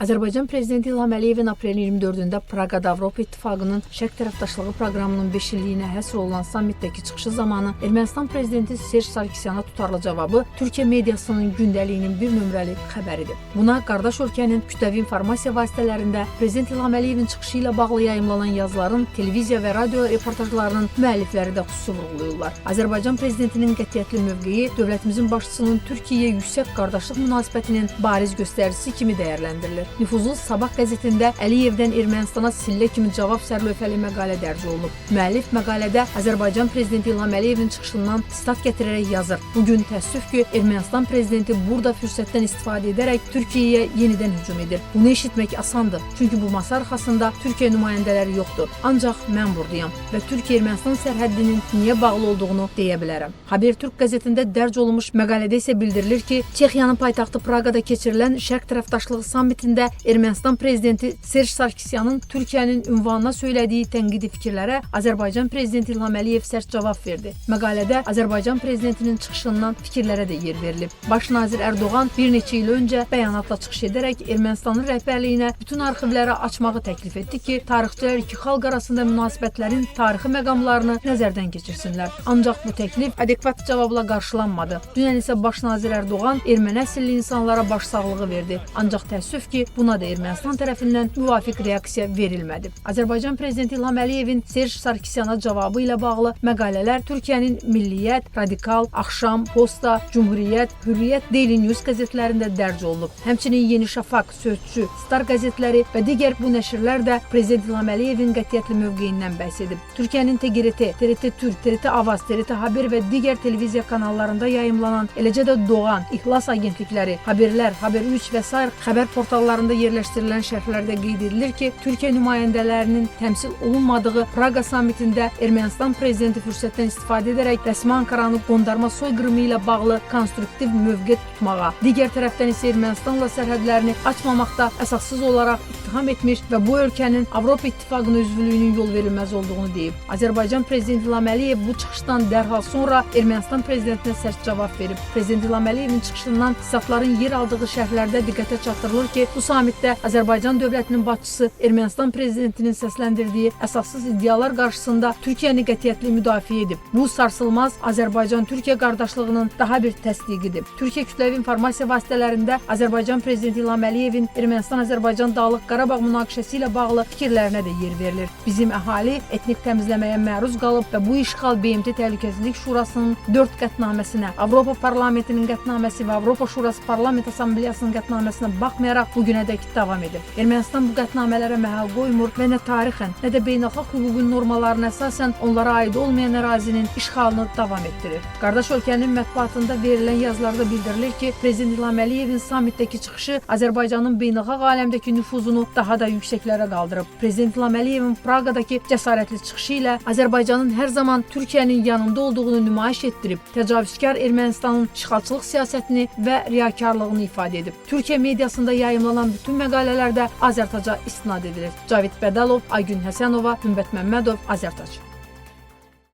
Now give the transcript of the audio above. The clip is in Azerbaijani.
Azərbaycan Prezidenti İlham Əliyevin aprelin 24-də Praqada Avropa İttifaqının Şərq tərəfdaşlığı proqramının 5 illiyinə həsr olunan sammitdəki çıxışı zamanı Ermənistan Prezidenti Serj Sarkisyan'a tutarlı cavabı Türkiyə mediasının gündəliyinin bir nömrəli xəbəridir. Buna qardaş ölkənin kütləvi informasiya vasitələrində Prezident İlham Əliyevin çıxışı ilə bağlı yayımlanan yazıların, televiziya və radio reportajlarının müəllifləri də xüsusi vurğulayırlar. Azərbaycan Prezidentinin qətiyyətli mövqeyi dövlətimizin başçısının Türkiyəyə yüksək qardaşlıq münasibətinin bariz göstəricisi kimi dəyərləndirilir. Nüfuzlu Sabah qəzetində Əliyevdən Ermənistana sillə kimi cavab sərlövhəli məqalə dərc olunub. Müəllif məqalədə Azərbaycan Prezidenti İlham Əliyevin çıxışından sitat gətirərək yazır: "Bu gün təəssüf ki, Ermənistan prezidenti burada fürsətdən istifadə edərək Türkiyəyə yenidən hücum edir. Bunu eşitmək asandır, çünki bu masa arxasında Türkiyə nümayəndələri yoxdur. Ancaq mən buradayam və Türkiyə-Ermənistan sərhəddinin niyə bağlı olduğunu deyə bilərəm." Haber Türk qəzetində dərc olunmuş məqalədə isə bildirilir ki, Çexiyanın paytaxtı Praqada keçirilən Şərq tərəfdaşlığı sammitində Ermənistan prezidenti Serj Sarkisyanın Türkiyənin ünvanına söylədiyi tənqidi fikirlərə Azərbaycan prezidenti İlham Əliyev sərt cavab verdi. Məqalədə Azərbaycan prezidentinin çıxışından fikirlərə də yer verilib. Baş nazir Ərdoğan bir neçə il öncə bəyanatla çıxış edərək Ermənistanın rəhbərliyinə bütün arxivləri açmağı təklif etdi ki, tarixçilər iki xalq arasında münasibətlərin tarixi məqamlarını nəzərdən keçirsinlər. Ancaq bu təklif adekvat cavabla qarşılanmadı. Dünən isə baş nazir Ərdoğan erməni əsilli insanlara başsağlığı verdi. Ancaq təəssüf ki, buna da Ermənistan tərəfindən müvafiq reaksiya verilmədi. Azərbaycan prezidenti İlham Əliyevin Serj Sarkisyana cavabı ilə bağlı məqalələr Türkiyənin Milliyyət, Radikal, Axşam, Posta, Cumhuriyyət, Hürriyyət, Daily News qəzetlərində dərc olunub. Həmçinin Yeni Şafaq, Sözçü, Star qəzetləri və digər bu nəşrlər də prezident İlham Əliyevin qətiyyətli mövqeyindən bəhs edib. Türkiyənin TGRT, TRT Türk, TRT Avaz, TRT Haber və digər televiziya kanallarında yayımlanan, eləcə də Doğan, İxlas agentlikləri, Haberlər, Haber 3 və sair xəbər portallarında yerləşdirilən şərhlərdə qeyd edilir ki, Türkiyə nümayəndələrinin təmsil olunmadığı Praqa sammitində Ermənistan prezidenti fürsətdən istifadə edərək rəsmi Ankaranı qondarma soyqırımı ilə bağlı konstruktiv mövqe tutmağa, digər tərəfdən isə Ermənistanla sərhədlərini açmamaqda əsassız olaraq ittiham etmiş və bu ölkənin Avropa İttifaqının üzvlüyünün yol verilməz olduğunu deyib. Azərbaycan prezidenti İlham Əliyev bu çıxışdan dərhal sonra Ermənistan prezidentinə sərt cavab verib. Prezident İlham Əliyevin çıxışından sitatların yer aldığı şərhlərdə diqqətə çatdırılır ki, bu sammitdə Azərbaycan dövlətinin başçısı Ermənistan prezidentinin səsləndirdiyi əsassız iddialar qarşısında Türkiyəni qətiyyətli müdafiə edib. Bu sarsılmaz Azərbaycan-Türkiyə qardaşlığının daha bir təsdiqidir. Türkiyə kütləvi informasiya vasitələrində Azərbaycan prezidenti İlham Əliyevin Ermənistan-Azərbaycan Dağlıq Qarabağ münaqişəsi ilə bağlı fikirlərinə də yer verilir. Bizim əhali etnik təmizləməyə məruz qalıb və bu işğal BMT Təhlükəsizlik Şurasının 4 qətnaməsinə, Avropa Parlamentinin qətnaməsi və Avropa Şurası Parlament Assambleyasının qətnaməsinə baxmayaraq bu günədək davam edir. Ermənistan bu qətnamələrə məhəl qoymur və nə tarixən, nə də beynəlxalq hüququn normalarına əsasən onlara aid olmayan ərazinin işğalını davam etdirir. Qardaş ölkənin mətbuatında verilən yazılarda bildirilir ki, Prezident İlham Əliyevin sammitdəki çıxışı Azərbaycanın beynəlxalq aləmdəki nüfuzunu daha da yüksəklərə qaldırıb. Prezident İlham Əliyevin Praqadakı cəsarətli çıxışı ilə Azərbaycanın hər zaman Türkiyənin yanında olduğunu nümayiş etdirib, təcavüzkar Ermənistanın işğalçılıq siyasətini və riyakarlığını ifadə edib. Türkiyə mediasında yayımlanan bütün məqalələrdə Azərtaca istinad edilir. Cavid Bədəlov, Aygün Həsənova, Hümbət Məmmədov, Azərtac.